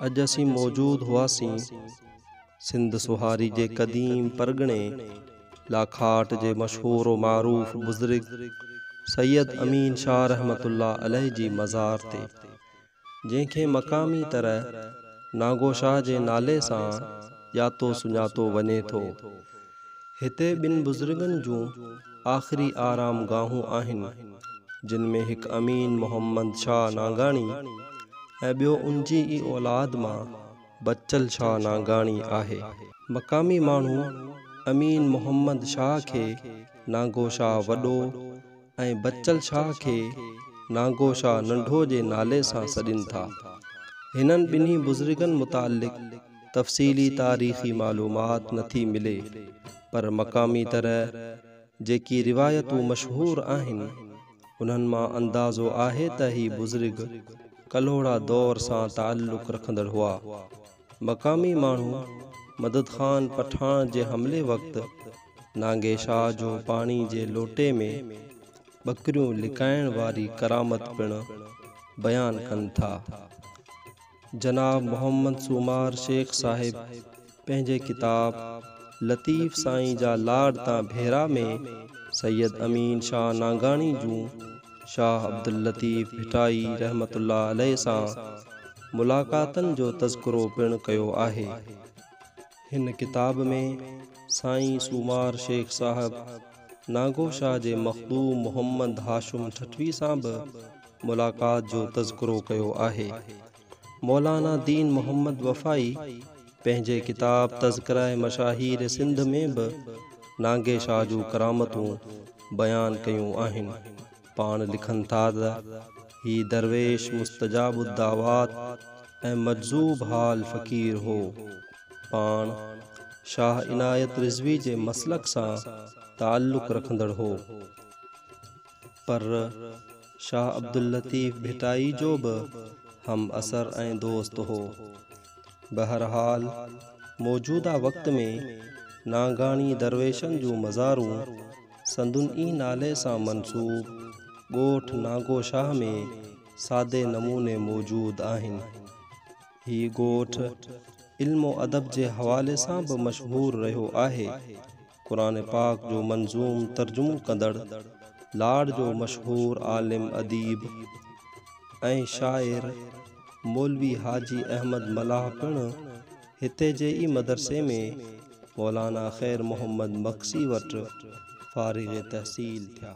اڄ اسين موجود هئاسين سنڌ سهاري جي قديم پرڳڻي لاکاٽ جي مشهور و معروف بزرگ سيد امين شاهه رحمة الله عليه جي مزار تي، جنهن کي مقامي طرح نانگو شاهه جي نالي سان ڄاتو سڃاتو وڃي ٿو. هتي ٻن بزرگن جون آخري آرام گاهون آهن، جن ۾ هڪ امين محمد شاهه نانگاڻي ۽ ٻيو ان جي ئي اولاد مان بچل شاهه نانگاڻي آهي. مقامي ماڻهو امين محمد شاهه کي نانگو شاهه وڏو ۽ بچل شاهه کي نانگو شاهه ننڍو جي نالي سان سڏين ٿا. هنن ٻنهي بزرگن متعلق تفصيلي تاريخي معلومات نٿي ملي، پر مقامي طرح جيڪي روايتون مشهور آهن، انهن مان اندازو آهي ته هي بزرگ ڪلهوڙا دور سان تعلق رکندڙ هئا. مقامي ماڻهو مدد خان پٺاڻ جي حملي وقت نانگي شاهه جو پاڻي جي لوٽي ۾ ٻڪريون لڪائڻ واري ڪرامت پڻ بيان ڪن ٿا. جناب محمد سومار شيخ صاحب پنهنجي ڪتاب لطيف سائين جا لاڙ تان ڀيرا ۾ سيد امين شاهه نانگاڻي جون شاهه عبداللطيف ڀٽائي رحمة الله عليه سان ملاقاتن جو تذڪرو پڻ ڪيو آهي. هن ڪتاب ۾ سائين سومار شيخ صاحب نانگو شاهه جي مخدوم محمد هاشم ٺٽوي سان به ملاقات جو تذڪرو ڪيو آهي. مولانا دين محمد وفائي پنهنجي ڪتاب تذڪره مشاهير سنڌ ۾ به نانگي شاهه جون ڪرامتون بيان ڪيون آهن. پاڻ لکن ٿا ته هي درويش مستجاب الدعوات ۽ مجذوب حال فقير هو. پاڻ شاهه عنايت رضوي جي مسلڪ سان تعلق رکندڙ هو. پر شاهه عبداللطيف ڀٽائي جو به همعصر ۽ دوست هو. بهرحال موجوده وقت ۾ نانگاڻي درويشن جون مزارون سندن ئي نالي سان منسوب ڳوٺ نانگو شاهه ۾ سادي نموني موجود آهن. هي ڳوٺ علم و ادب جي حوالي سان به مشهور رهيو آهي. قرآن پاڪ جو منظوم ترجمو ڪندڙ لاڙ جو مشهور عالم اديب ۽ شاعر مولوي حاجي احمد ملاح پڻ هتي جي ئي مدرسي ۾ مولانا خير محمد مگسي وٽ فارغ تحصيل ٿيا.